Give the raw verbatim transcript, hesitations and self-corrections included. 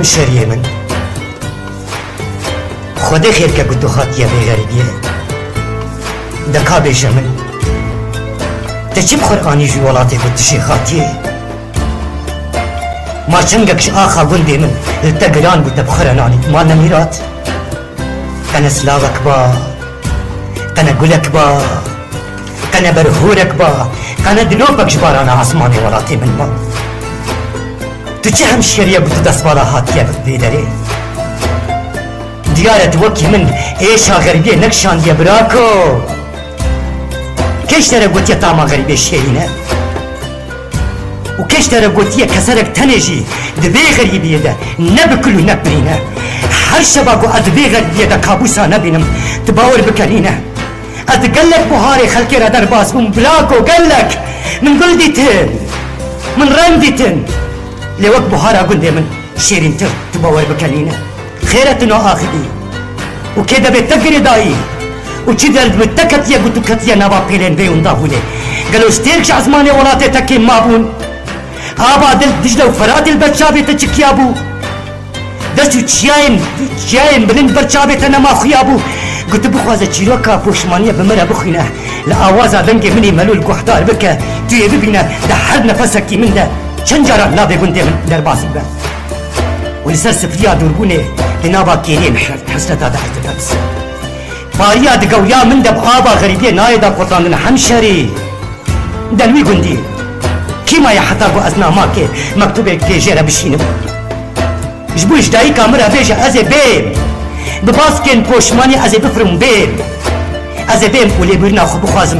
Şeriyê min. Xwedê xêr ke ku tu hatiye vê xerîbiyê. De ka bêje min, te çi bi xwe anî ji welatê ku tu jê hatiyê? Ma çengek ji axa gundê min li te giran bû, te bi xwe re nanî, ma ne mîrat? Qene silavek ba, qene gulek ba, qene berhorek ba, qene dilopek ji barana esmanê welatê min ba. Tu çi hemşeriye bû tu destvala hatiye vê derê? Diyar e tu wekî min êşa xerîbiyê nekişandiye birako. Kê ji te re gotiye tama xerîbiyê şêrîn e? Û kê ji te re gotiye keserek tenê jî di vê xerîbiyê de ne bi kul û ne bi birîn e? Her şeva ku ez di vê xerîbiyê de kabûsa nebînim, tu bawer bike nîne. Ez di gelek buharê xelkê re derbas bûm, birako, gelek. Min gul dîtin. Min reng dîtin. Lê wek buhara gundê min şêrîntir, tu bawer bike nîne. Xêr e tu no axivî. Û kê devê te girêdayî? Û çi derd bi te ketiye ku tu ketiye nava pêlên vê wenda hûlê? Gelo stêrk ji ezmanê welatê te kêm mabûn? Ava dil Dicle û Feratê li ber çavê te çikiya bû? Dest û çiyayên, çiyayên bilind ber çavê te nema xuya bû? Ku tu bixwaze çîroka poşmaniye bi min re bixwîne, li awaza dengê min ê melûl guhdar bike, tu yê bibîne, di her nefesekî min de çend cara navê gundê min derbasî be. Û li ser sifriya dûrbûnê di nava kêliyên he-, hesreta de ez dibe. Pariya di gewriya min de bi ava xerîbiyê nayê da qotandin hemşerî. Delwî gundî. Kî maye heta ku ez namakê mektubek pê jê re bişînim? Ji bo ji dayika min re bêje ez ê bêm. Bi baskên poşmanî ez ê bifirim bêm. Ez ê bêm û lêbûrîna xwe bixwazim.